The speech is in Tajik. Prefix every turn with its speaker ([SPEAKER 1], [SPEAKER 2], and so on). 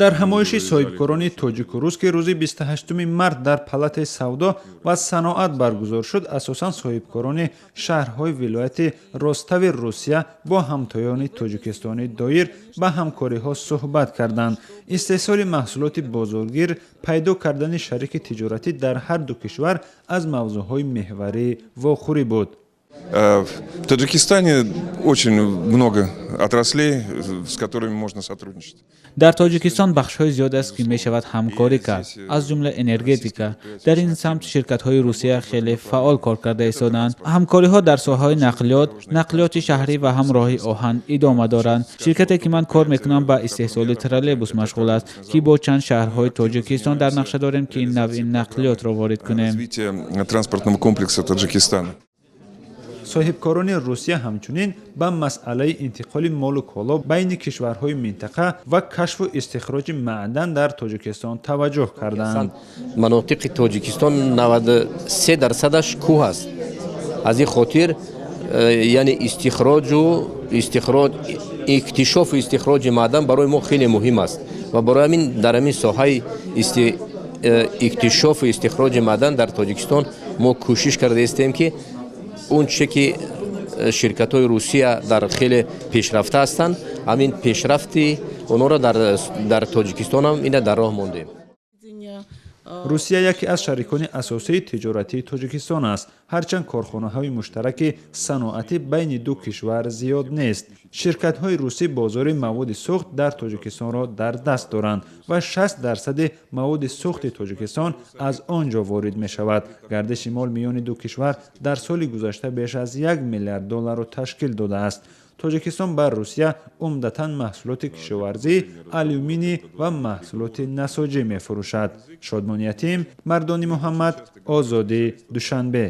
[SPEAKER 1] Дар ҳамоиши соҳибкорони тоҷику рус, ки рӯзи 28 март дар палатаи савдо ва саноат баргузор шуд, асосан соҳибкорони шаҳрҳои вилояти Ростави Русия бо ҳамтоёни тоҷикистонӣ доир ба ҳамкориҳо суҳбат карданд. Истеҳсоли маҳсулоти бозоргир, пайдо кардани шарики тиҷоратӣ дар ҳар ду кишвар аз мавзӯъҳои меҳварии вохӯрӣ буд.
[SPEAKER 2] В Таджикистане очень много отраслей, с которыми можно сотрудничать.
[SPEAKER 3] Дар Тоҷикистон бахшҳои зиёд аст, ки мешавад ҳамкорӣ кард, аз ҷумла энергетика. Дар ин самт ширкатҳои Русия хеле фаъол кор карда истодаанд. Ҳамкориҳо дар соҳаҳои нақлиёт, нақлиёти шаҳрӣ ва ҳам роҳи оҳан идома доранд. Ширкате, ки ман кор мекунам, ба истеҳсоли троллейбус машғул аст, ки бо чанд шаҳрҳои Тоҷикистон дар нақша дорем, ки ин навъи нақлиётро ворид кунем.
[SPEAKER 2] Развитие транспортного комплекса Таджикистана.
[SPEAKER 1] Соҳибкорони Русия ҳамчунин ба масъалаи интиқоли молу коло байни кишварҳои минтақа ва кашфу истихроҷи маъдан дар Тоҷикистон таваҷҷӯҳ карданд.
[SPEAKER 4] Манотиқи Тоҷикистон 93 дарсадаш кӯҳ аст. Аз ин хотир, яъне истихроҷу истихроҷ, иктишофу истихроҷи маъдан барои мо хеле муҳим аст ва барои ҳамин дар ҳамин соҳаи иктишофу истихроҷи маъдан дар Тоҷикистон мо кӯшиш карда истем, ки он чизе ки ширкатҳои Русия дар хеле пешрафта ҳастанд, ҳамин пешрафти онҳоро дар Тоҷикистонам ина дар роҳ мондем.
[SPEAKER 1] Русия яке аз шарикони асосии тиҷоратии Тоҷикистон аст, ҳарчанд корхонаҳои муштараки саноатӣ байни ду кишвар зиёд нест. Ширкатҳои русӣ бозори маводи сӯхт дар Тоҷикистонро дар даст доранд ва 60 дарсади маводи сӯхти Тоҷикистон аз он ҷо ворид мешавад. Гардиши мол миёни ду кишвар дар соли гузашта беш аз 1 миллиард долларро ташкил додааст. Тоҷикистон ба Русия умдатан маҳсулоти кишоварзӣ, алюминий ва маҳсулоти насоҷӣ мефурӯшад. Шодмон Ятим, Мардони Муҳаммад, Озодӣ, Душанбе.